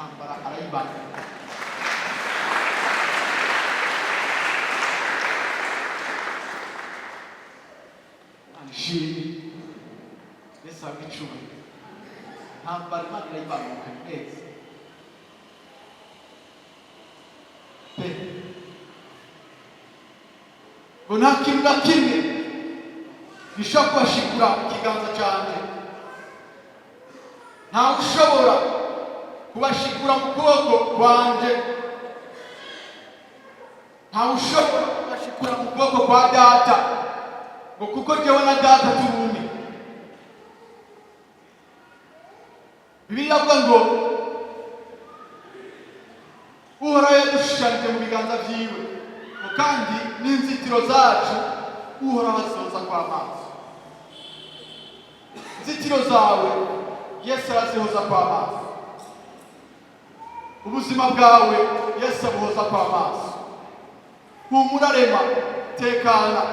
Intambara arayibana. Ishimwe, Yesu ahabwe icubahiro. Intambara Imana irayibanguka neza pe, ngo nta kintu na kimwe gishobora kubashikura mu kiganza cyanjye, ntawe ushobora kubashikura mu kuboko kwanje, ntawe ushobora kubashikura mu kuboko kwa Data, ngo kuko jyewe na Data turi umwe. Bibiliya avuga ngo Uhoraho yadushushanije mu biganza byiwe, ngo kandi n'inzitiro zacu Uhoraho azoza kw'amaso. Inzitiro zawe Yesu arazihoza kw'amaso, ubuzima bwawe Yesu abuhoza kw'amaso. Humura, rema, tekana,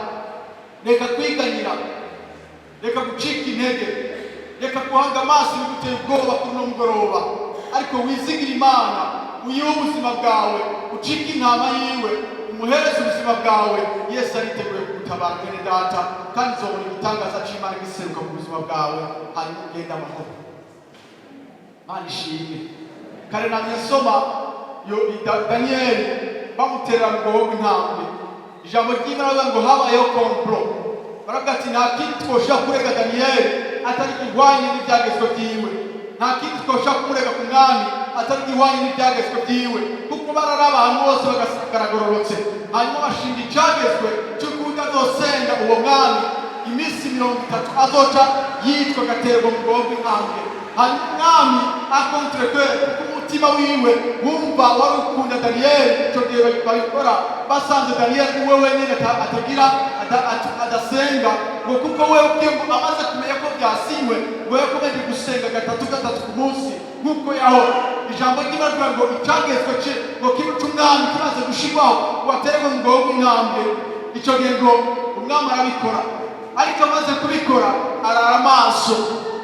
reka kwiganyira, reka gucika intege, reka guhanga amaso biguteye ubwoba kuri uno mugoroba, ariko wizigire Imana, uyihe ubuzima bwawe, ucike intama yiwe, umuhereze ubuzima bwawe. Yesu ariteguye kugutabara, mwene Data, kandi uzobona igitangaza c'Imana giseruka mu buzima bwawe, hanyuma ugende amahoro. Mana ishimwe. Kare namye nsoma yo Daniyeli bamuterera mu rwobo rw'intambwe. Ijambo ry'Imana rivuga ngo habayeho complot, baravuga ati: "Nta kindi twoshobora kurega Daniyeli atari gihwanye n'ibyagezwe byiwe, nta kindi twoshobora kumurega ku mwami atari gihwanye n'ibyagezwe byiwe," kuko barari abantu bose bagagaragororotse. Hanyuma bashinga icyagezwe cy'uko utazosenga uwo mwami iminsi 30 azoca yitwa, agaterwa mu rwobo rw'intambwe. Hanyuma umwami à contrecœur, kuko umutima wiwe wumva wari ukunda Daniyeli, icyo gihe babikora basanze Daniyeli uwe wenyine atagira adasenga, ngo kuko we ubwe ngo amaze kumenya ko byasinywe, ngo yakomeje gusenga gatatu gatatu ku munsi nk'uko yahora. Ijambo ry'Imana rivuga ngo icyagezwe cye ngo kibe cy'umwami kimaze gushirwaho, ngo aterwe mu rwobo rw'intambwe. Icyo gihe ngo umwami arabikora, ariko amaze kubikora arara amaso,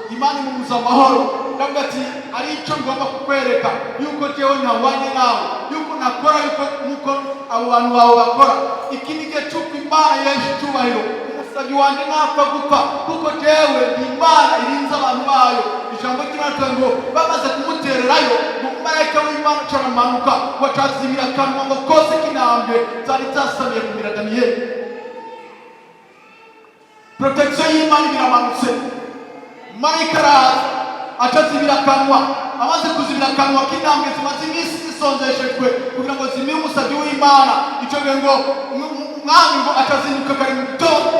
Imana imubuza amahoro. Ndavuga ati: "Ari icyo ngomba kukwereka, yuko jewe ntawanye nawe, yuko nakora yuko nkuko abo bantu bawe bakora. Iki ni igihe cy'uko Imana yesha icyubahiro. Umusabyi wanjye ntapfa gupfa, kuko jewe ndi Imana irinze abantu bayo." Ijambo ry'Imana rivuga ngo bamaze kumutererayo, ngo umumarayika w'Imana acaramanuka, ngo acazibira akanwa ngo kose k'intambwe zari zasamiye kumira Daniyeli. Protection y'Imana biramanutse, marayika araza acazibira akanwa. Amaze kuzibira akanwa k'intambwe zimaze iminsi zisonzeshejwe kugira ngo zimire umusabyi w'Imana, icyo gihe ngo umwami ngo acazinduka kare mu gitondo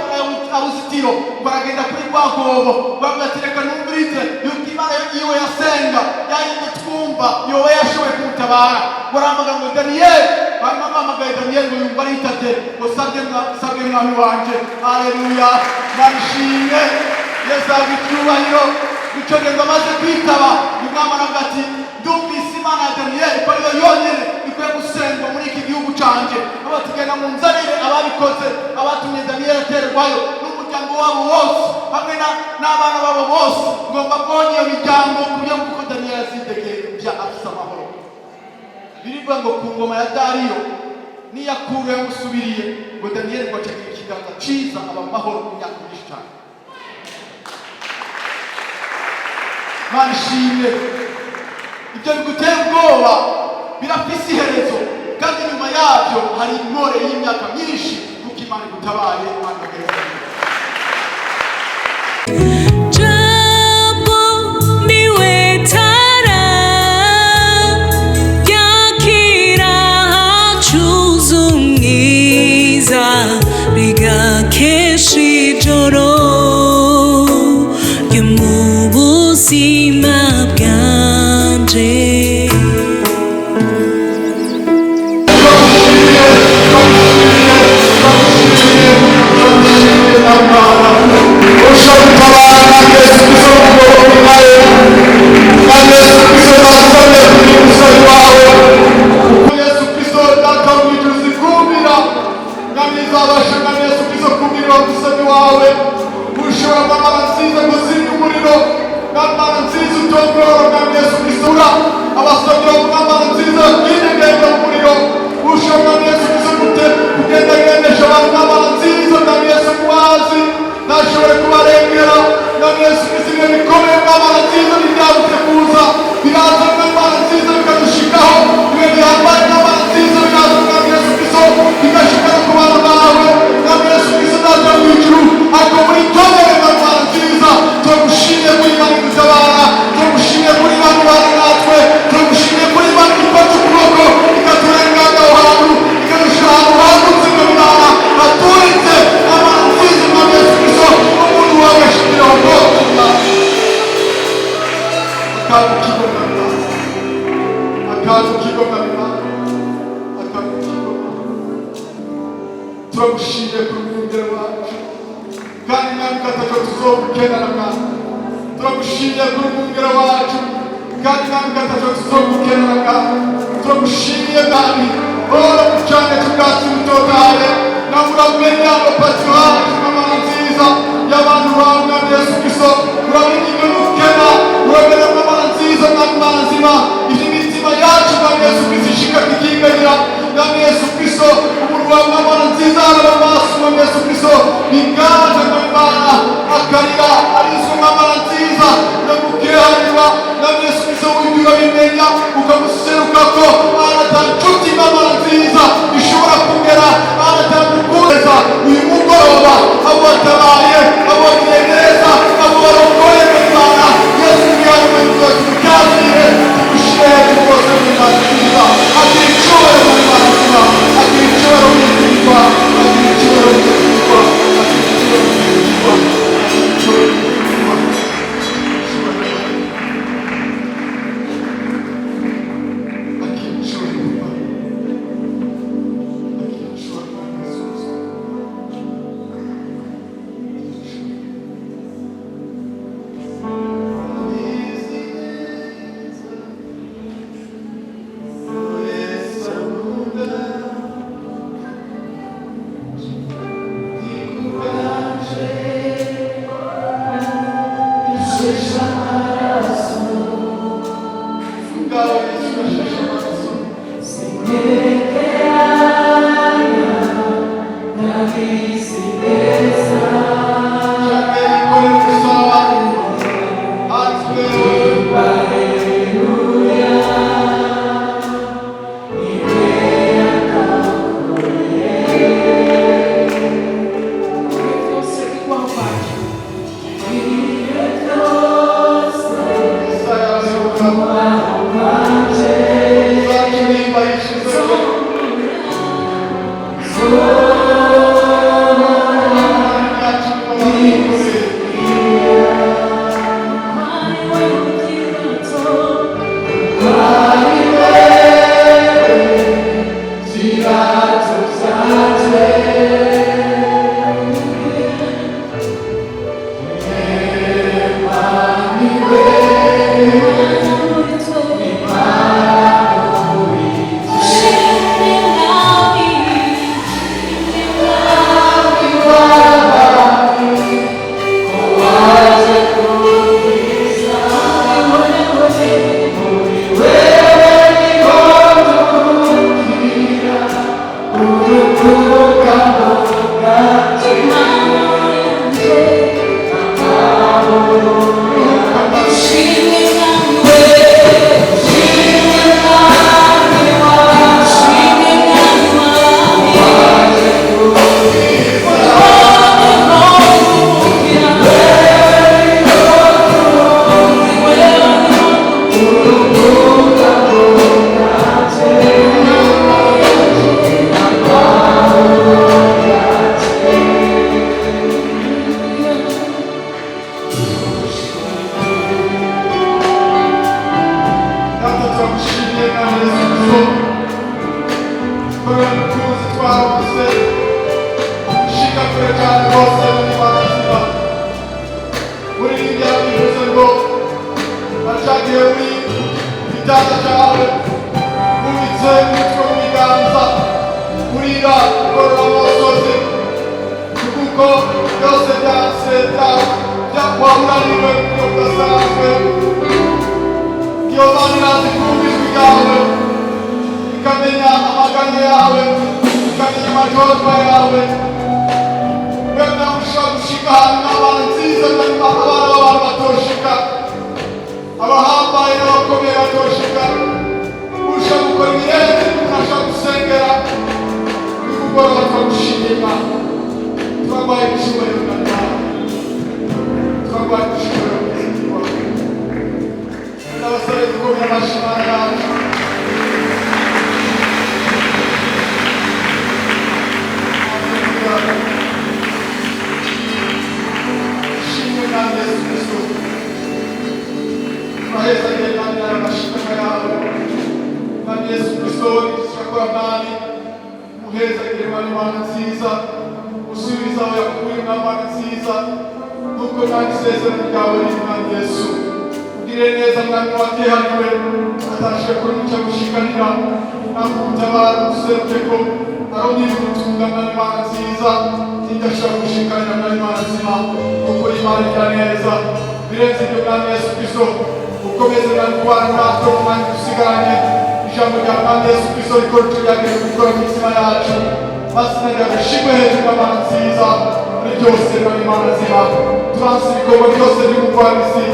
aruzitiro, ngo aragenda kuri rwa rwobo. Baravuga ati: "Reka numvirize yuko Imana yiwe yasenga yayindi twumva yoba yashoboye kumutabara." Ngo arahamagara ngo: "Daniyeli." Hanyuma amuhamagaye, Daniyeli ngo yumva aritabye, ngo: "Sabye sabye, mwami wanje." Haleluya, manishimwe, Yesu ahabwa icyubahiro. Icyo gihe ngo amaze kwitaba, umwami aravuga ati: "Ndumvise Imana ya Daniyeli ko ariyo yonyine ikwiye gusengwa muri iki gihugu canje." Aho tugenda mu nzanire ababikoze, abatumye Daniyeli aterwayo n'umuryango wabo wose hamwe n'abana babo bose. Ngomba kubona iyo miryango ku buryo bw'uko Daniyeli azidegembya afise amahoro. Birivuga ngo ku ngoma ya Dariyo n'iyakuru yamusubiriye, ngo Daniyeli ngo acagira ikiganza ciza, aba amahoro imyaka myinshi cyane. Mana ishimwe. Ibyo bigutera ubwoba birafise iherezo, kandi nyuma yabyo hari intore y'imyaka myinshi, kuko Imana igutabaye. Imana igeze. Jambo niwe tara yakira hacuze umwiza, rigakesha ijoro ryo mu buzima bwanje. Ushobora gutabara Yesu Kristo mu bwoko bwawe, kandi Yesu Kristo nasabye kuri umusore wawe. Kuko Yesu Kristo Data wo mu ijuru zikumira, Mwami izabasha, Mwami Yesu Kristo, kumira umusabi wawe. Ushobora kwambara nziza kuzimya umuriro, mwambara nziza utongora, Mwami Yesu Kristo, ura abasabyi. Mana nziza ntibyarutse kuza biraza mwami Mana nziza bikadushikaho ibihe bihambaye mwami Mana nziza biraza mwami Yesu Kristo bigashika no ku bana bawe mwami Yesu Kristo data mu ijuru ariko muri tobere mwami Mana nziza turagushimiye kuri Imana idutabara turagushimiye kuri Imana ibana natwe turagushimiye kuri Imana idufata ukuboko ikaturengana aho hantu ikadushyira ahantu hagutse mwami Mana haturitse Mana nziza mwami Yesu Kristo umuntu wawe ashimira bwoko akantu k'igomwa akantu k'igomwa akantu k'igomwa turagushimiye kuri umwungere wacu kandi mwami katacyo tuzogukenera mwami turagushimiye kuri umwungere wacu kandi mwami katacyo tuzogukenera mwami turagushimiye mwami ora mu cyanya cy'ubwatsi butotahaye nawe uramenya amapatiraje n'amana nziza y'abantu bawe mwami Yesu Kristo uramenya ibyo dukena uramenya amana nziza mwami Mana nzima iby'imitima yacu mwami Yesu Kristo ishika kikiganyira mwami Yesu Kristo umuntu wawe mwamana nziza araba amaso mwami Yesu Kristo biganje mwami Mana akarira arizwe mwamana nziza ndamukehanirwa mwami Yesu Kristo wibyo urabimenya ukamuserukako arata nshuti mwamana nziza ishobora kugera aratamukuneza uyu mugoroba abo watabaye abo wagiriye neza abo warongoye mwami Mana Yesu mwami tumutazire tumushyire hejuru rwose mwami Mana nziza agira icyubahiro mwami Mana nzima agira icyubahiro mu izingwa agira icyubahiro mu izingwa agira icyubahiro mu izingwa agira icyubahiro mu izingwa. Agira icyubahiro mu Mana. Agira icyubahiro mu Yesu Kristo. Byose bigwambaye. Data turagushimiye Mwami Yesu Kristo kubera umukunzi twaronse ushika kure cyane rwose muri Mana nzima muri iyi yarabivuze ngo wacagiye muri gitanda cyawe ubitse umutwe mu biganza urira ugorora amosozi kuko byose byanse wahuraniwe mu buryo budasanzwe. Iyo Mana irazi kumva ijwi ryawe ikamenya amaganya yawe ikamenya amajozwa yawe. Wenda ushobora gushika ahantu n'abana nziza abana b'abantu batoshika. Abahambaye n'abakomeye batoshika. Ushobora gukora ibirenze umuntu ashobora gusengera. Nimugoroba turagushimiye Imana. Turaguhaye icyubahiro na Imana. Turaguhaye icyubahiro na Imana. N'abasore dukomeye amashyi Imana yacu. Ishimwe kandi Yesu Kristo. Turaheza kandi amashimwe yawe. Mwami Yesu Kristo, turakora Mwami, muhezagire Mwami Mana nziza, usubiza aho yakuye Mwami Mana nziza, nuko Mwami isezerano ryawe riri Mwami Yesu. Ugirire neza Mwami watehaniwe, atashe kuri icyo gushikanira, Mwami utabara userukeko, arondera umutunga Mwami Mana nziza, tindashobora gushikanira Mwami Mana nzima, kuko uri Imana igira neza, birenze ibyo Mwami Yesu Kristo, ukomeze Mwami kubana natwe mu mwanya dusigaranye, ijambo rya Mwami Yesu Kristo rikora icyo ryagenewe gukora mu mitima yacu, maze izina ryawe rishimwe hejuru y'Imana nziza, muri byose Mwami Imana nzima, turanse ibikorwa byose by'umugwanizi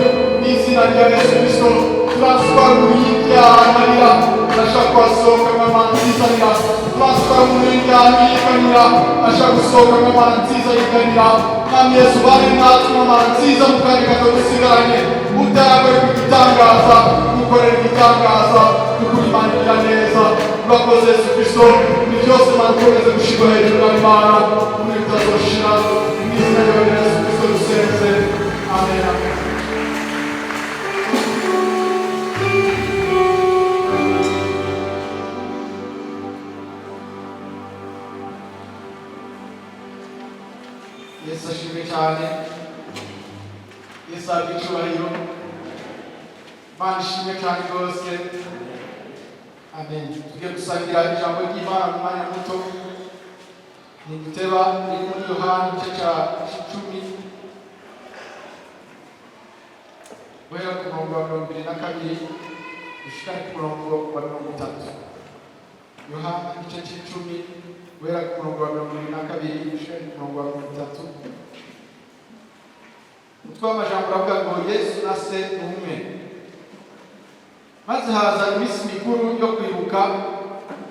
n'izina rya Yesu Kristo, turanswara umuntu y'ibyaha amarira, ashaka kuhasohoka Mwami Imana nziza arira, turanswara umuntu y'ibyaha yiganira, ashaka gusohoka Mwami Imana nziza yiganira, Mwami Yesu bane natwe Mwami Imana nziza mu kanya gato dusigaranye, utarakora igitangaza, ukorera igitangaza, kuko Imana igira neza, urakoze Yesu Kristo, ni byose Imana ukomeze gushyirwa hejuru na Imana, muri bitazoshira, mu izina ryawe Yesu Kristo dusenze, amen, amen. Yesu ashimwe cyane, Yesu ahabwe icyubahiro, Imana ishimwe cyane rwose, amen. Tugiye gusangira ijambo ry'Imana mu mwanya muto, ntiguteba riri muri Yohana igice cya 10, guhera ku murongo wa 22 gushika ku murongo wa 30. Yohana igice cy'10 guhera ku murongo wa 22 gushika ku murongo wa 30. Umutwe w'amajambo uravuga ngo Yesu na se ni umwe. Maze haza iminsi mikuru yo kwibuka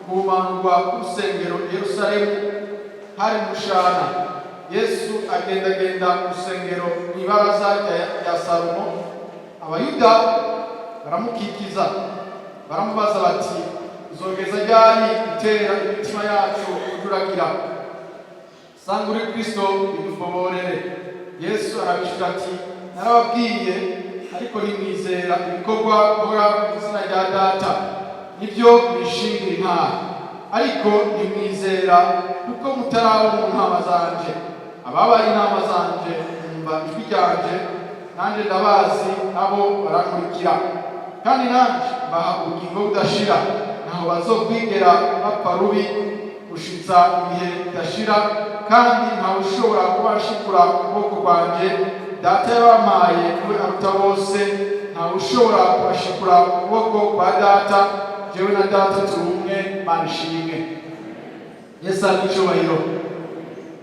guhumanywa k'urusengero i Yerusalemu, hari mu rushana. Yesu agendagenda mu rusengero mu ibaraza rya Salomo. Abayuda baramukikiza baramubaza bati, uzogeza ryari gutera imitima yacu kujuragira? Sanga uri Kristo bidufoborere. Yesu arabishura ati, narababwiye ariko ntimwizera. Ibikorwa nkora mu izina rya Data nibyo bishingira intahe, ariko ntimwizera kuko mutaraba mu ntama zanje. Ababaye intama zanje bumva ijwi ryanje, nanjye ndabazi nabo barankurikira, kandi nanjye mbaha ubugingo budashira, ntaho bazokwigera bapfa rubi gushitsa ibihe bidashira, kandi ntawe ushobora kubashikura ukuboko kwanje. Data yabampaye niwe aruta bose, ntawe ushobora kubashikura ukuboko kwa Data. Jewe na Data turi umwe. Mana ishimwe, Yesu ahabwe icyubahiro.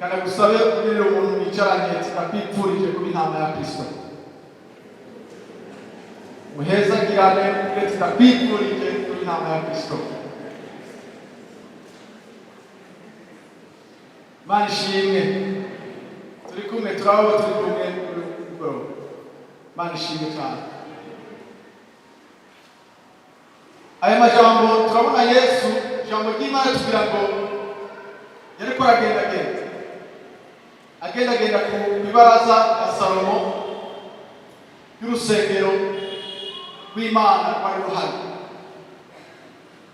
Kandi agusabe ubwirire umuntu mwicaranye ati, ndakwipfurije kuba intama ya Kristo. Muhezagirane, ubwire ati, ndakwipfurije kuba intama ya Kristo. Imana ishimwe, turi kumwe, turabo turi kumwe kuri uyu mugoroba. Imana ishimwe cyane. Aya majambo turabona Yesu, ijambo ry'Imana tubwira ngo yariko aragendagenda, agendagenda ku ibaraza ya Salomo y'urusengero rw'Imana rwari ruhari.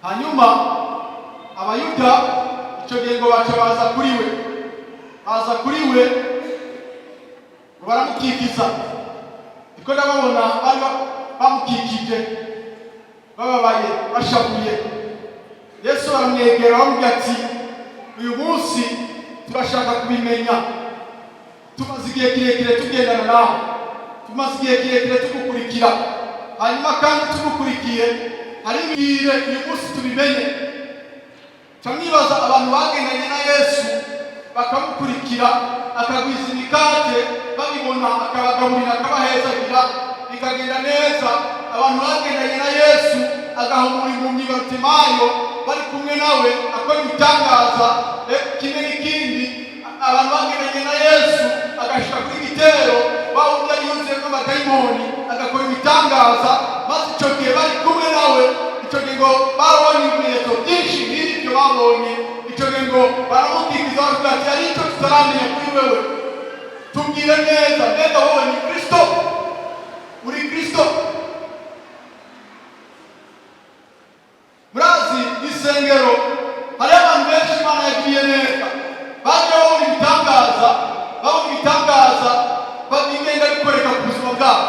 Hanyuma Abayuda icyo gihe ngo baca baza kuri we, baza kuri we ngo baramukikiza. Niko ndababona bari bamukikije, bababaye, bashavuye. Yesu baramwegera bamubwira ati, uyu munsi turashaka kubimenya, tumaze igihe kirekire tugendana nawe, tumaze igihe kirekire tugukurikira, hanyuma kandi tugukurikiye hari ibire, uyu munsi tubimenye. Mwibaza abantu bagendanye na Yesu bakamukurikira, akagwiza imikate babibona, akabagaburira, akabahezagira, bikagenda neza. Abantu bagendanye na Yesu, agahumura impumyi Barutimayo, bari kumwe nawe akora ibitangaza kimwe n'ikindi. Abantu bagendanye na Yesu, agashika kuri gitero wa wundi yari yuzuyemo amadayimoni, agakora ibitangaza. Maze icyo gihe bari kumwe nawe, icyo gihe ngo babonye ibimenyetso byinshi nk'ibyo babonye. Icyo gihe ngo baramubwiriza, baravuga ati: "Hari icyo tutaramenya kuri wewe, tubwire neza, mbega wowe ni Kristo? Uri Kristo?" Murazi, isengero hariho abantu benshi Imana yagiye neza, bagiye babona ibitangaza, babona ibitangaza bigenda bikoreka ku buzima bwabo.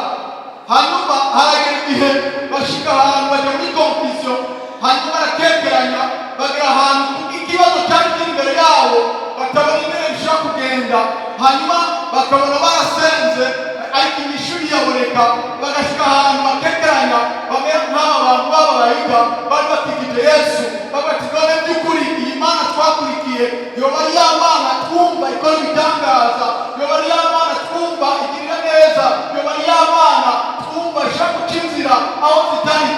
Hanyuma haragera igihe bashika ahantu bajya muri confusion, hanyuma barakekeranya, bagera ahantu ikibazo cyari kiri imbere yabo batabona ingene bishobora kugenda. Hanyuma bakabona barasenze ariko inyishu ntiyaboneka, bagashika ahantu bakekeranya, bamera nk'aba bantu b'ababayuda bari bakikije Yesu, bavuga ati: "None by'ukuri iyi Mana twakurikiye yoba ari ya Mana twumva ikora ibitangaza? Yoba ari ya Mana twumva igirira neza? Yoba ari ya Mana twumva ishaka guca inzira aho zitari?"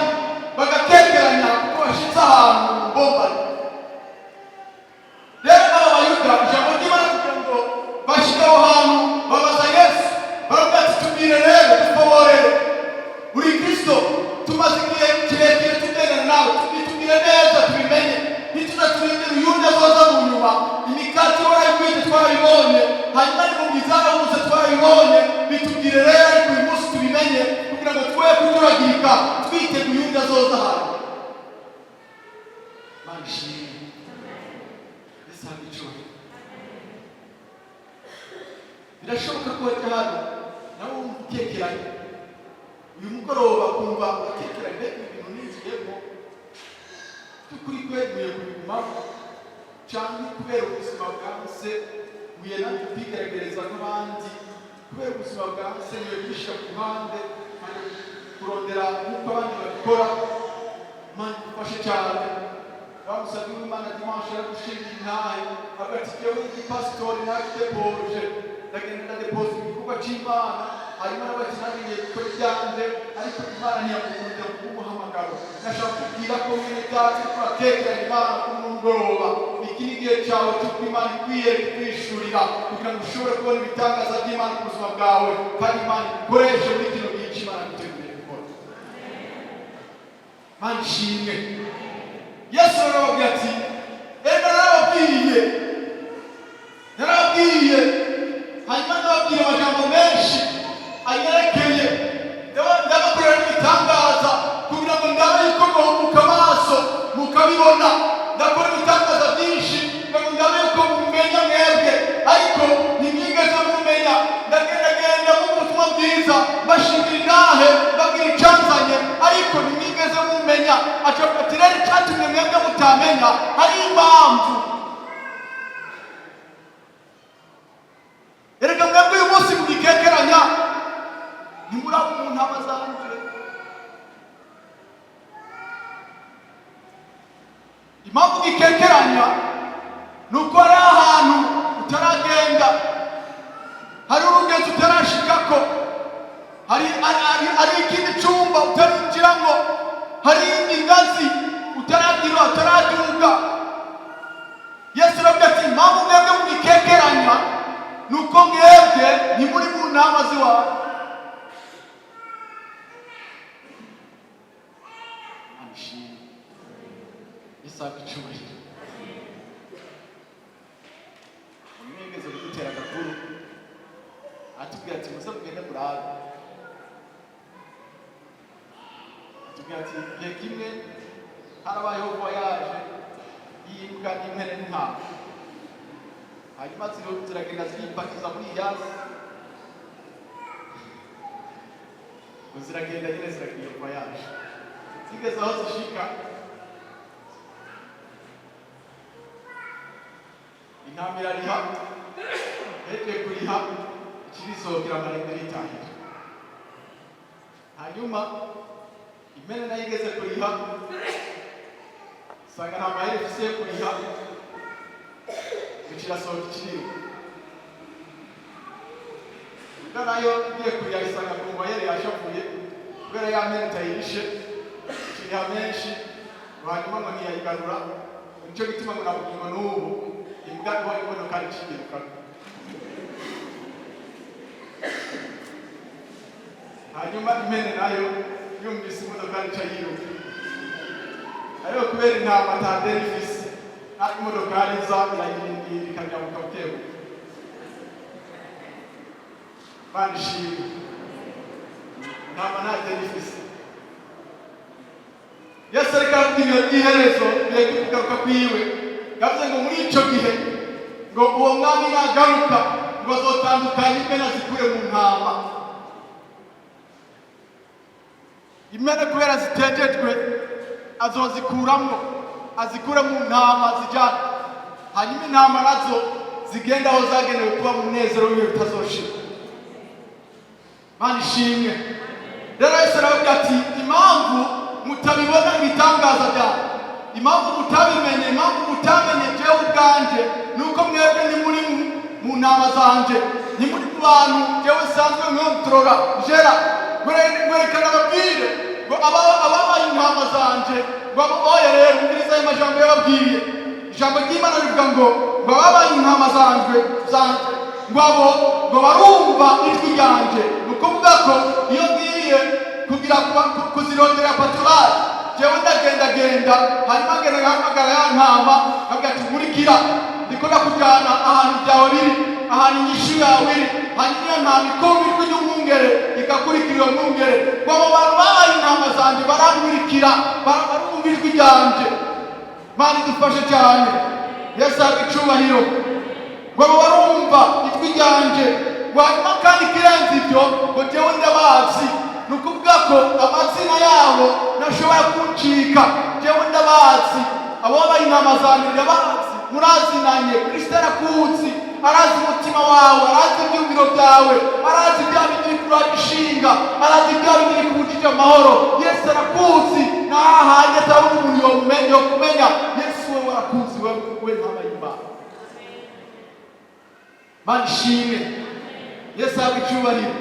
Bagakekeranya kuko bashitse ahantu mu mbombane. Rero aba Bayuda, ijambo ry'Imana kugira ngo bashike aho hantu, babaza Yesu, baravuga ati: "Tubwire rero, dufoborere, uri Kristo? Tumaze igihe kirekire tugendana nawe, tubwire neza tubimenye, ntituza turindire uyundi azoza mu nyuma. Imikati warayigwije twarabibonye, hanyuma n'impumyi zarahumutse twarabibonye. Bitubwire rero ariko uyu munsi tubimenye, kugira ngo twe kuturagirika twiteguye uyundi azoza hano." Mana ishimwe, Yesu ahabwe icyubahiro. Birashoboka ko wajya hano nawe wumva ukekeranye uyu mugoroba, kumva urakekeranye: mbega ibintu ninjiyemo by'ukuri kweguye kubigumamo, cyangwa kubera ubuzima bwanse nkwiye nanjye kwigaragariza nk'abandi? Kubera ubuzima bwanse nkwiye kwishyira ku ruhande, nkajya kurondera nk'uko abandi babikora? Imana idufashe cyane. Bamusabye w'Imana dimanche yaragushinga intahe, avuga ati: "Jyewe igipasitori narakidepoje, ndagenda ndadepoza igikorwa cy'Imana." Hanyuma nawe ati: "Nanjye ngiye gukora ibyanjye." Ariko Imana ntiyamukundira kubw'umuhamagaro. Nashaka kubwira ko mwene data turatekeranya Imana kuri uno mugoroba, iki ni igihe cyawe cy'uko Imana ikwiye kukwishurira kugira ngo ushobore kubona ibitangaza by'Imana ku buzima bwawe, kandi Imana ikoreshe muri kino gihe cy'Imana guteguriye gukora. Mana ishimwe. Yesu arababwira ati: "Enda narababwiye, narababwiye, hanyuma ndababwira amajambo menshi anyerekeye, ndabakorera n'ibitangaza kugira ngo ndabe yuko muhumuka amaso mukabibona. Ndakora ibitangaza byinshi kugira ngo ndabe yuko mumenya mwebwe, ariko ntimwigeze mumenya. Ndagendagenda mu butumwa bwiza, mbashingira intahe, mbabwira icyanzanye, ariko ntimwigeze mumenya." Acavuga ati: "Rero icyatumye mwebwe mutamenya, hari impamvu. Erega mwebwe uyu munsi mugikekeranya, ntimuraba umuntu aba azanje. Impamvu gikekeranya ni uko hari ahantu utaragenda, hari urugezi utarashikako, hari ikindi cyumba utarinjiramo, hari indi ngazi utaragira, utaraduga." Yesu aravuga ati: "Impamvu mwebwe mugikekeranya ni uko mwebwe ntimuri mu nama z'iwawe." Imana ishimwe, Yesu ahabwe icyubahiro. Umwe yigeze kudutera agakuru, atubwira ati: "Muze mugende murabe." Atubwira ati: "Igihe kimwe harabayeho voyage y'imbwa n'impene n'intama. Hanyuma ziragenda ziripakiza muri iyasi, ngo ziragenda nyine, ziragiye voyage. Zigeze aho zishika, intama irariha. Hejeje kuriha, ikirisohokera amarembo, iritahira. Hanyuma impene nayo igeze kuriha, usanga nta mahera ifise yo kuriha, ica irasohoka, ikiriruka. Imbwa nayo igiye kuriha, isanga ku mayeri yashavuye. Kubera ya mpene itayirishe, iriha menshi, hanyuma ngo ntiyayigarura. Nicyo gituma ngo nabugingo n'ubu imbwa ibonye imodokari iciyirukana. Hanyuma impene nayo yumvise imodokari ica yiruka, ariko kubera intama ata deni ifise, nta imodokari iza irayirindira, ikanyabuka bukebuke. Mana ishimwe, intama nta deni ifise. Yesu ariko aravuga ibihe by'iherezo, bihe byo kugaruka kwiwe. Yavuze ngo muri ico gihe, ngo uwo mwami nagaruka, ngo azotandukanya impene azikure mu ntama. Impene kubera zitejejwe azozikuramwo, azikure mu ntama zijyana, hanyuma intama nazo zigenda aho zagenewe kuba, mu munezero w'ibihe bitazoshira. Mana ishimwe. Rero Yesu aravuga ati: "Impamvu mutabibona ibitangaza byanjye, impamvu mutabimenye, impamvu mutamenye jewe ubwanje, ni uko mwebwe ntimuri mu ntama zanje, ntimuri mu bantu jewe nsanzwe nkontorora jera." Ngwerekana ababwire ngo ababaye intama zanje, ngo abo oya. Rero umviriza ayo majambo yababwiye. Ijambo ry'Imana rivuga ngo ababaye intama zanje, ngo abo ngo barumva ijwi ryanje. Ni ukuvuga ko iyo ngiye kugira kuzirondera pâturage, jewe ndagendagenda, hanyuma ngenda ngahamagara ya ntama, nkabwira ati: "Nkurikira, ndiko ndakujyana ahantu byawe biri, ahantu inyishu yawe iri." Hanyuma iyo ntama ikumva ijwi ry'umwungere, igakurikira iyo mwungere. Ngo abo bantu babaye intama zanje barankurikira, barumva ijwi ryanje. Mana idufashe cyane. Yesu ahabwe icubahiro. Ngo abo barumva ijwi ryanje. Ngo hanyuma kandi ikirenze ibyo, ngo jewe ndabazi. Ni ukuvuga ko amazina yabo ntashobora kuncika. Jewe ndabazi, abo babaye intama zanjye ndabazi. Murazinanye. Kristo arakuzi, arazi umutima wawe, arazi ibyumviro byawe, arazi bya bindi bikuragishinga, arazi bya bindi bikubujije amahoro. Yesu arakuzi. Nahahandi atabona umuntu yomenya, yokumenya. Yesu wewe arakuzi, wewe we ntama y'Imana. Mana ishimwe. Yesu ahabwe icyubahiro.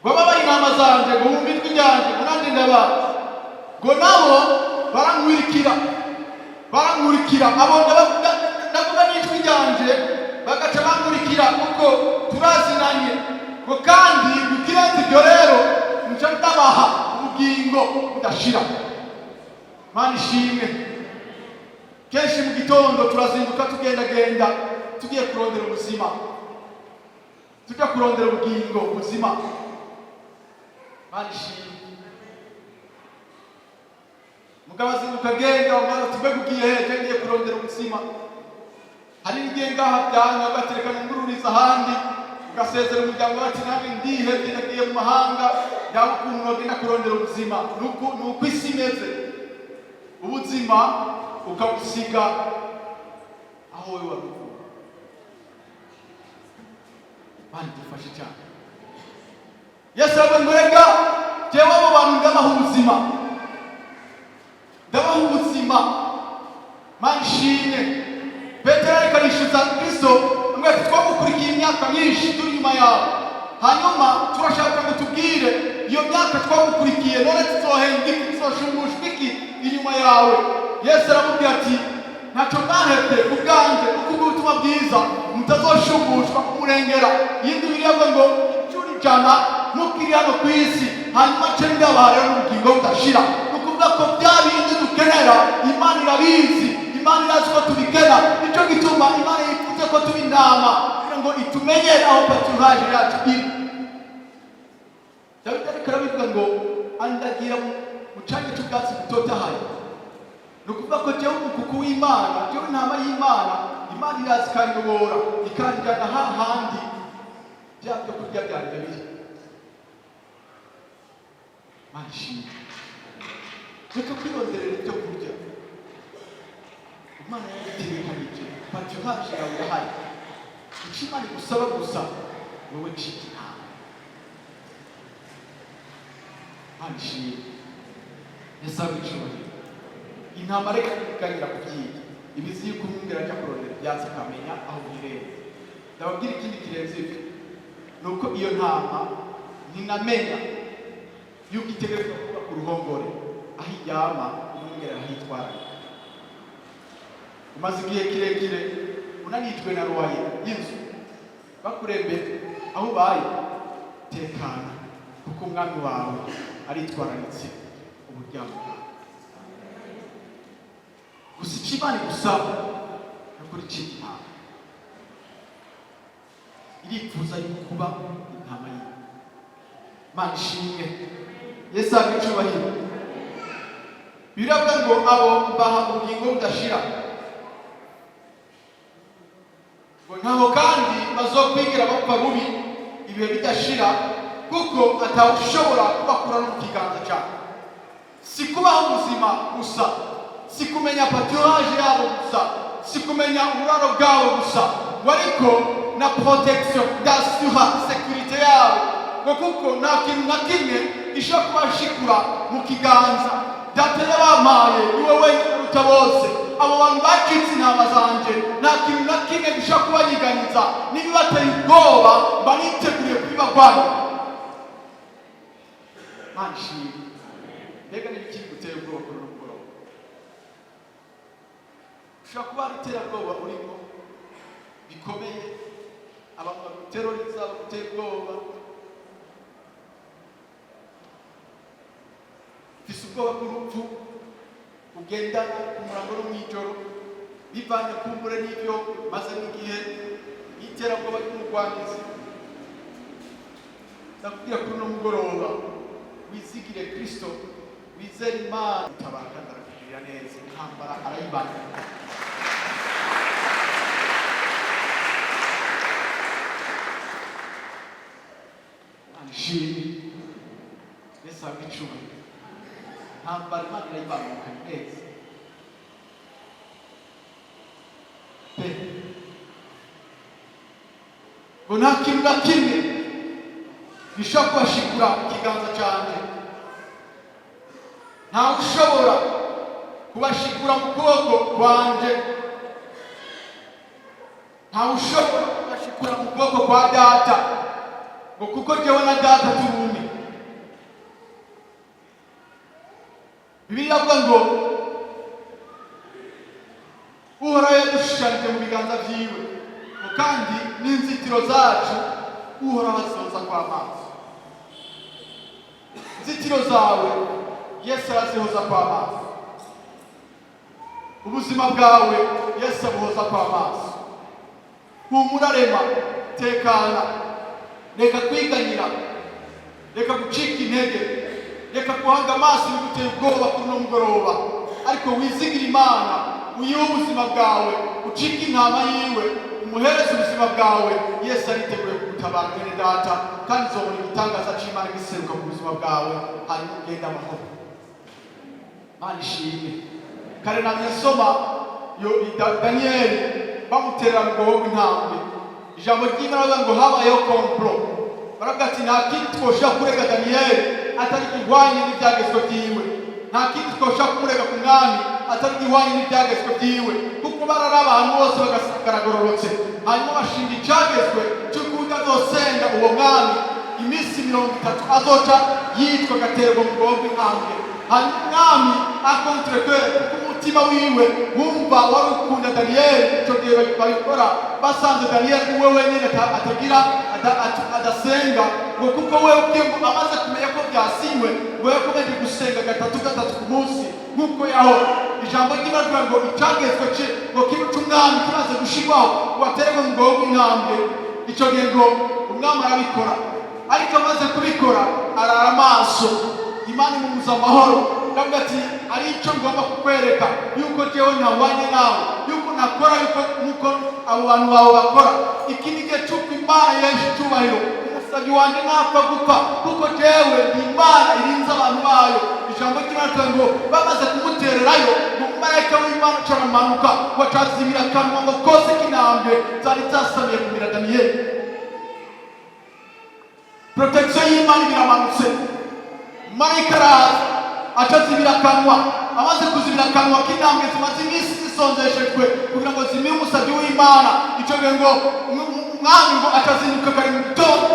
Ngo ababaye intama zanje ngo bumve ijwi ryanjye, ngo nanjye ndabazi, ngo nabo barankurikira. Barankurikira abo ndavuga n'ijwi ryanje, bagaca bankurikira kuko turazinanye. Ngo kandi ikirenze ibyo rero, nca ndabaha ubugingo budashira. Mana ishimwe. Kenshi mu gitondo turazinduka, tugendagenda, tugiye kurondera ubuzima, tujya kurondera ubugingo buzima. Mana ishimwe. Mugabo azinduka agenda, umwana ati: "Mbega ugiye hehe?" "Ngiye kurondera ubuzima." Hari n'igihe ngaha byanga, ugatereka ngururiza ahandi, ugasezera umuryango, bati: "Nanjye ndihebye, nagiye mu mahanga." Yaba ukuntu bagenda kurondera ubuzima, ni uko isi imeze. Ubuzima ukabusiga aho wowe wari uvuye. Mana idufashe cyane. Yesu aravuga ngo: "Rega jewe abo bantu ndabaha ubuzima, ndabaha ubuzima." Mana ishimwe. Petero ariko arishyuza Kristo, amubwira ati: "Twagukurikiye imyaka myinshi, turi inyuma yawe, hanyuma turashaka ngo tubwire iyo myaka twagukurikiye, none tuzohembwa iki? Tuzoshumbushwa iki inyuma yawe?" Yesu aramubwira ati: "Ntacyo mwahebye ubwanjye, kuko ubutumwa bwiza mutazoshumbushwa kumurengera." Yindi birivuga ngo inshuro 100 ntukiri hano ku isi, hanyuma nce ndabaha rero n'ubugingo budashira. Ni ukuvuga ko bya bindi dukenera Imana irabizi, Imana irazi ko tubikena. Nicyo gituma Imana yifuza ko tuba intama, kugira ngo itumenyere aho pâturage yacu iri. Dawidi ariko arabivuga ngo andagira mu canya cy'ubwatsi butotahaye. Ni ukuvuga ko jewe umukuku w'Imana, jewe intama y'Imana, Imana irazi ikanyobora, ikanjyana hahandi bya byo kurya byanjye biri. Mana ishimwe. Reka kwironderera ibyo kurya. Imana yarabitegekanije, pâturage yawe irahari. Icyo Imana igusaba gusa, wowe cika intama. Mana ishimwe. Yesu ahabwe icyubahiro. Intama reka iganyira kubyiga, ibizi yuko umwungere ajya kurondera ibyatsi, akamenya aho biherereye. Ndababwira ikindi kirenze ibyo, ni uko iyo ntama Ntinamenya yuko itegerezwa kuba ku ruhongore aho iryama, umwungere arahitwararika. Umaze igihe kirekire unanijwe na loyer y'inzu, bakurembeye aho ubaye. Tekana, kuko umwami wawe aritwararitse uburyamo bwawe. Gusa icyo Imana igusaba ni ukuri icika intama. Irifuza yuko kuba intama yiwe. Imana ishimwe, Yesu ahabwe icubahiro. Biravuga ngo abo mbaha ubugingo budashira, ngo ntaho kandi bazokwigera bapfa rubi ibihe bidashira, kuko atawushobora kubakura no mu kiganza cyabo. Si kubaho ubuzima gusa, si kumenya pâturage yabo gusa, si kumenya uburaro bwabo gusa, ngo ariko na protection d'assurer sécurité yabo, ngo kuko nta kintu na kimwe gishobora kubashikura mu kiganza. Data yabampaye niwe wenyine uruta bose. Abo bantu bacitse intama zanje, nta kintu na kimwe gishobora kubanyiganyiza. Nibibateye ubwoba, mba niteguriye kubibagwanya. Mana ishimwe. Mbega n'ibiki biguteye ubwoba kuri uno mugoroba? Ushobora kuba hari iterabwoba urimo bikomeye, abantu baguteroriza, baguteye ubwoba. Ufise ubwoba bw'urupfu ugendana ku murango no mw'ijoro, bivanye kumbure n'ibyo maze n'igihe n'iterabwoba ry'umugwanizi. Ndakubwira kuri uno mugoroba, wizigire Kristo, wizere Imana utabara kandi arakugirira neza. Intambara arayibana. Imana ishimwe, Yesu ahabwe icubahiro. Intambara Imana irayibangukanye neza pe. Ngo nta kintu na kimwe gishobora kubashikura mu kiganza cyanjye, ntawe ushobora kubashikura mu kuboko kwanje, ntawe ushobora kubashikura mu kuboko kwa Data, ngo kuko jyewe na Data turi umwe. Bibiliya iravuga ngo Uhoraho yadushushanije mu biganza vyiwe, ngo kandi n'inzitiro zacu Uhoraho azoza kw'amaso. Inzitiro zawe Yesu arazihoza kw'amaso. Ubuzima bwawe Yesu abuhoza kw'amaso. Humura, rema, tekana, reka kwiganyira, reka gucika intege, reka guhanga amaso biguteye ubwoba kuri uno mugoroba, ariko wizigire Imana, uyihe ubuzima bwawe, ucike intama yiwe, umuhereze ubuzima bwawe. Yesu ariteguye kugutabara, mwene Data, kandi uzobona igitangaza c'Imana giseruka mu buzima bwawe, hanyuma ugende amahoro. Mana ishimwe. Kare namye nsoma yo Daniyeli bamuterera mu bwobo bw'intambwe. Ijambo ry'Imana rivuga ngo habayeho complot. Baravuga ati: "Nta kindi twoshobora kurega Daniyeli atari igihwanye n'ibyagezwe byiwe. Nta kindi twoshobora kumurega ku mwami atari igihwanye n'ibyagezwe byiwe," kuko barari abantu bose bagaragororotse. Hanyuma bashinga icyagezwe cy'uko utazosenga uwo mwami iminsi 30 azoca yitwa, agaterwa mu bwobo bw'intambwe. Hanyuma umwami à contrecœur, kuko umutima wiwe wumva wari ukunda Daniyeli. Icyo gihe babikora basanze Daniyeli uwe wenyine atagira adasenga, ngo kuko we ubwe ngo amaze kumenya ko byasinywe, ngo yakomeje gusenga gatatu gatatu ku munsi nk'uko yahora. Ijambo ry'Imana rivuga ngo icyagezwe cye ngo kibe cy'umwami kimaze gushirwaho, ngo aterwe mu bwobo bw'intambwe. Icyo gihe ngo umwami arabikora, ariko amaze kubikora arara amaso. Imana imubuza amahoro. Ndavuga ati: "Ari icyo ngomba kukwereka, yuko jyewe ntawanye nawe, yuko ntakora yuko nkuko abo bantu bawe bakora." Iki ni igihe cy'uko Imana yesha icyubahiro. Umusabyi wanjye ntapfa gupfa, kuko jewe ndi Imana irinze abantu bayo. Ijambo ry'Imana rivuga ngo bamaze kumutererayo, ngo umumarayika w'Imana acaramanuka, ngo acazibira akanwa ngo kose k'intambwe zari zasamiye kumira Daniyeli. Protection y'Imana biramanutse, marayika araza acazibira akanwa. Amaze kuzibira akanwa k'intambwe zimaze iminsi zisonzeshejwe kugira ngo zimire umusabyi w'Imana, icyo gihe ngo umwami ngo acazinduka kare mu gitondo.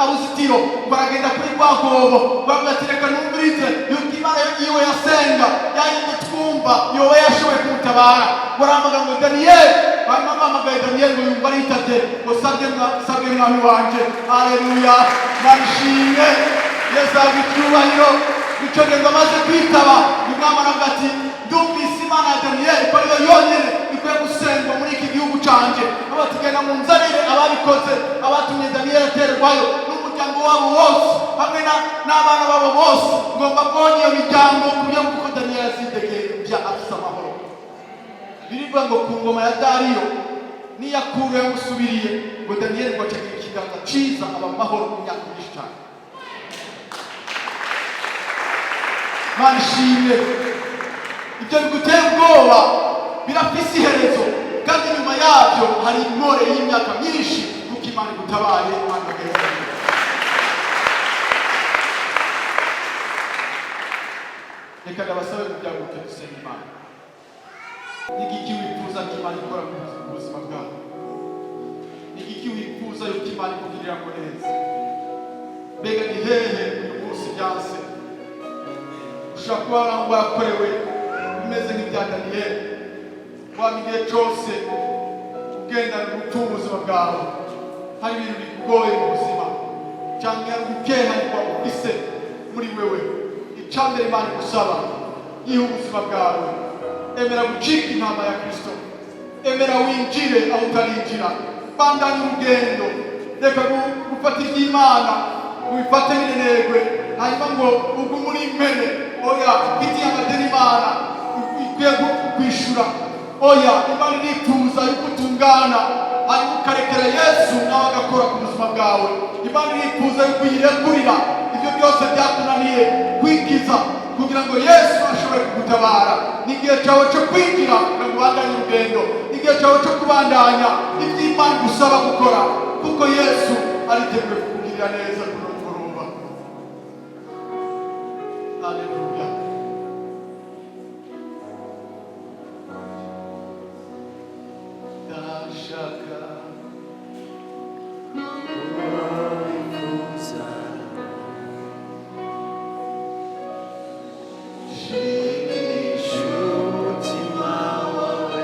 Abuze itiro, ngo aragenda kuri rwa rwobo. Baravuga ati: "Reka numvirize yuko Imana yiwe yasenga yayindi twumva yoba yashoboye kumutabara." Ngo arahamagara ngo: "Daniyeli!" Hanyuma amuhamagaye Daniyeli, ngo yumva aritabye ngo: "Sabye sabye mwami wanje." Haleluya, nabishimye. Yesu ahabwa icyubahiro. Icyo gihe ngo amaze kwitaba, umwami aravuga ati: "Ndumvise Imana ya Daniyeli ko ariyo yonyine ikwiye gusengwa muri iki gihugu canje." Aho tugenda munzanire ababikoze, abatumye Daniyeli aterwayo n'umuryango wabo wose hamwe n'abana babo bose. Ngomba kubona iyo miryango ku buryo bw'uko Daniyeli azidegembya afise amahoro. Birivuga ngo ku ngoma ya Dariyo n'iyakuru yamusubiriye, ngo Daniyeli ngo acagira ikiganza ciza, aba amahoro imyaka myinshi cyane. Mana ishimwe. Ibyo bigutera ubwoba birafise iherezo, kandi nyuma yabyo hari intore y'imyaka myinshi, kuko Imana igutabaye. Imana bageze. Reka ndabasabe kubyaguke dusenga Imana. Ni igiki wifuza ko Imana ikora mu buzima bwawe? Ni igiki wifuza yuko Imana ikugirira ngo neza? Mbega ni hehe uyu munsi byanse? Ushobora kuba warakorewe bimeze nk'ibya Daniyeli, waba igihe cyose ugendana urupfu mu buzima bwawe, hari ibintu bikugoye mu buzima, cyangwa hari ugukehanirwa ufise muri wewe. Icyambere Imana igusaba: yiha ubuzima bwawe, emera gucika intama ya Kristo, emera winjire aho utarinjira, bandanya urugendo. Reka gufata iby'Imana ubifate minenegwe, hanyuma ngo ugume uri impene. Oya, ufitiye amadeni Imana ikwiye kwishura. Oya, Imana irifuza yuko utungana, hanyuma ukarekera Yesu nawe agakora ku buzima bwawe. Imana irifuza yuko uyirekurira ibyo byose byakunaniye kwikiza, kugira ngo Yesu ashobore kugutabara. Ni igihe cyawe cyo kwinjira kugira ngo ubandanye urugendo, ni igihe cyawe cyo kubandanya ibyo Imana igusaba gukora, kuko Yesu ariteguye kukugirira neza kuri uno mugoroba. Haleluya. Ndashaka Wifuza shimisha umutima wawe.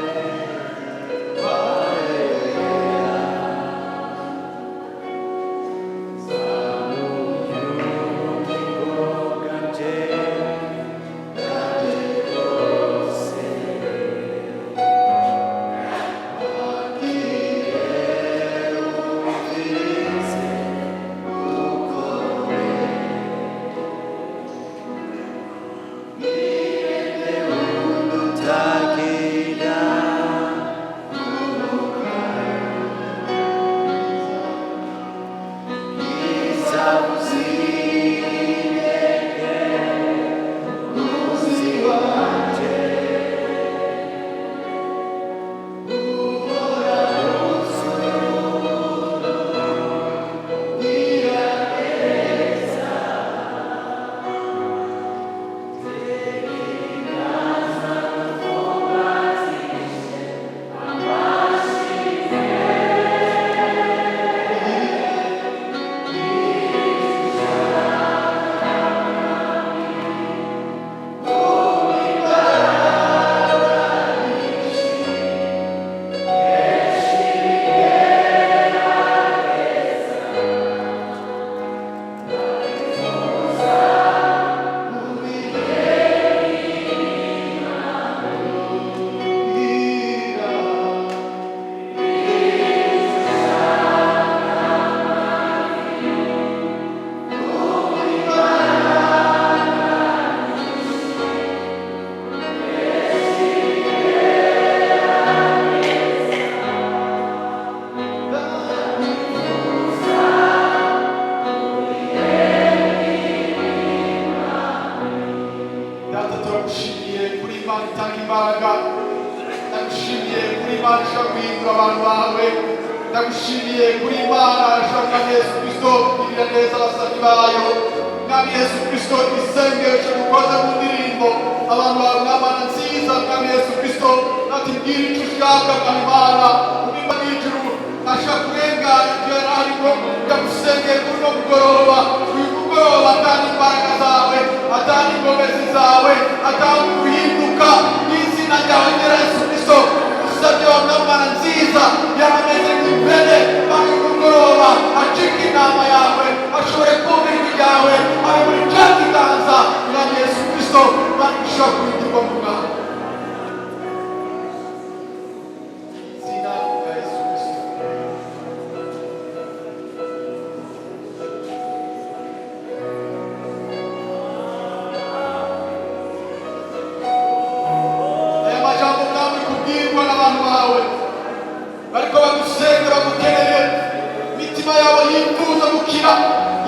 Data, turagushimiye kuri Imana itanga imbaraga. Ndagushimiye kuri Imana ishobora guhindura abantu bawe. Ndagushimiye kuri Imana ishobora, Yesu Kristo, kugirira neza abasabyi bayo. Mwami Yesu Kristo, isengesho dukoze mu ndirimbo, abantu bawe, Mwamana nziza, Mwami Yesu Kristo, ati: "Mbwira icyo ushaka." Mwami Imana, nimba n'ijuru Ashaka kurengana ibyo yari arimo. Ndagusengeye kuri uno mugoroba, uyu mugoroba atanga imbaraga zawe, atanga ingomezi zawe, atanga guhinduka n'izina ryawe ryera Yesu Kristo. Usabye wa mwamara nziza yarameze nk'impene, bari mugoroba acika inama yawe, ashobore kumva ijwi ryawe, abe muri cya kiganza mwami Yesu Kristo. Mwami, ushobora kurindirwa mu Mwami, izina rya Yesu Kristo. Aya majambo, Mwami, kubwirwa n'abantu bawe bariko bagusenga, bagukeneye, imitima yabo yifuza gukira,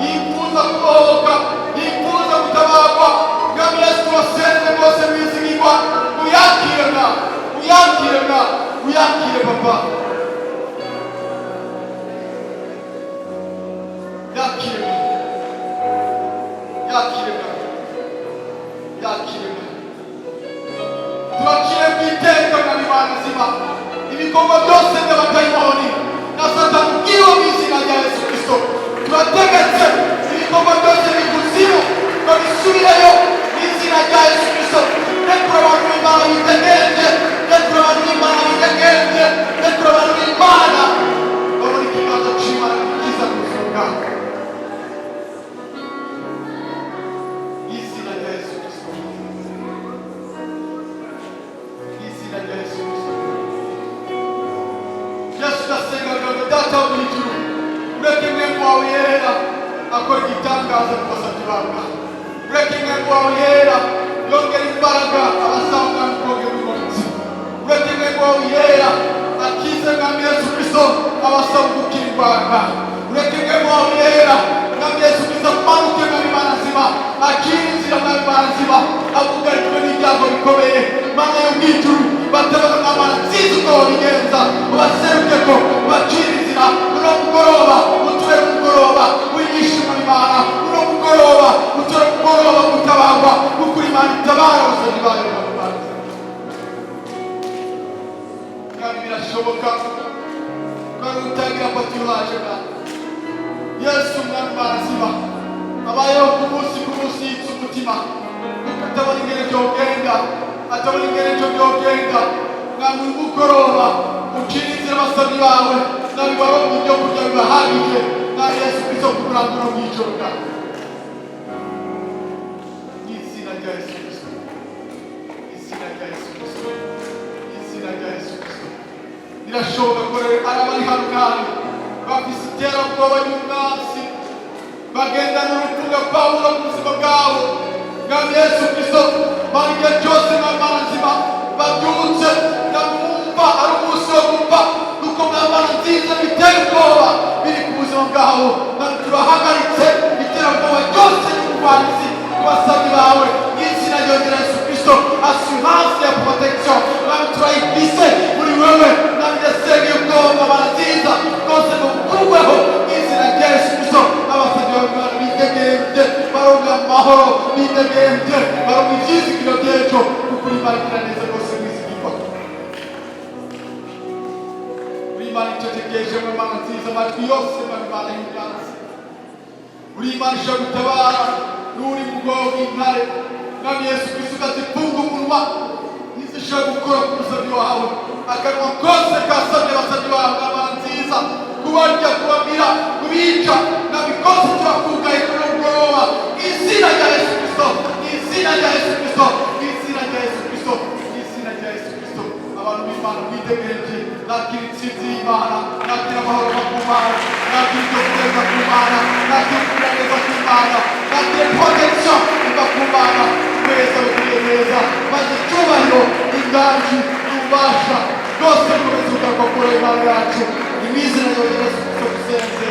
yifuza kubohoka, yifuza gutabarwa. Mwami Yesu, turasenze rwose mwizigirwa, uyakire Mwami, uyakire Mwami, uyakire Papa, yakire Mwami, yakire Mwami, yakire Mwami. Turakire ku iteka, Mwami Mana nzima, ibikorwa byose by'abadayimoni na Satani ubwiwe mu izina rya Yesu Kristo. Turategetse ibikorwa byose bikuzimu ngo bisubireyo mu izina rya Yesu Kristo. Rekura abantu b'Imana bitegenje, rekura abantu b'Imana bitegenje, rekura abantu b'Imana babona ikiganza c'Imana kiza mu buzima bwabo, mu izina rya Yesu Kristo, izina rya Yesu Kristo. Yesu, ndasenga ngo Data wo mu ijuru ureke mwembe wawe yera akora igitangaza ku basabyi bawe, ureke mwembe wawe yera yongera imbaraga abasaba Mwami kongera umunsi, ureke mwembe wawe yera akize, Mwami Yesu Kristo, abasaba gukira indwara, ureke mwembe wawe yera, Mwami Yesu Kristo, amanuke, Mwami Mana nzima, akira inzira, Mwami Mana nzima, abugarijwe n'ibyago bikomeye. Mana yo mu ijuru, batabara, Mwamana nziza, uko babigenza ubaserukeko, ubacire inzira. Uno mugoroba utubere umugoroba wigisha Imana, uno mugoroba utubere umugoroba gutabarwa, kuko Imana itabara abasabyi bayo. Mwami Mana, kandi birashoboka kandi utangira pâturage. Mwami Yesu, Mwami Mana nzima, abayeho ku munsi ku munsi, yitsa umutima kuko atabona ingene byogenda, atabona ingene ibyo byogenda. Mwami, uyu mugoroba ucira inzira abasabyi bawe, mwami, baronke ibyo kurya bibahagije, Mwami Yesu Kristo, kukurangura mu ijoro bwawe, izina rya Yesu Kristo, izina rya Yesu Kristo, izina rya Yesu Kristo. Birashoboka ko rero ari abari hano kandi bafise iterabwoba ry'umwansi, bagendana urupfu nka Pawulo mu buzima bwabo. Mwami Yesu Kristo, mara igihe cyose, Mwami Mana nzima, babyutse ndamwumva ari umunsi wo gupfa, kuko Mwami Mana nziza biteye ubwoba biri ku buzima bwabo. Mwami, turahagaritse iterabwoba ryose ry'umurwanizi ku basabyi bawe mu izina rya Yesu Kristo. Assurance ya protection, Mwami, turayifise muri wewe. Mwami, ndasengeye ubwoba, Mana nziza, bwose ngo bukurweho mu izina rya Yesu Kristo. Abasabyi bawe, Mana, bitegembye, baronka amahoro, bitegembye, baronka ivyizigiro by'ejo, kuko uri Imana igira neza rwose mwizigirwa, uri Imana icecekeje mu Mana nziza amatwi yose, Mwami Mana y'imyanzi, uri Imana ishobora gutabara n'uri mu bwoba bw'intare. Mwami Yesu Kristo, ukazifunga umunwa, ntizishobora gukora ku musabyi wawe. Akanwa kose kasabye abasabyi bawe, Mana nziza, kubarya, kubamira, kubica, mwami, kose turakugaye kuri uno mugoroba izina rya Yesu Kristo, izina rya Yesu Kristo, izina rya Yesu Kristo, izina rya Yesu Kristo. Abantu b'Imana mwitegereje, nakira intsinzi y'Imana, nakira amahoro ava ku Mana, nakira ibyo kuneza ku Mana, nakira kugira neza ku Mana, nakira protection iva ku Mana. Twese abigiriye neza, maze icyubahiro, inganji n'ububasha bwose bikomeze kugaruka kuri Imana yacu. Ni mu izina rya Yesu Kristo dusenze.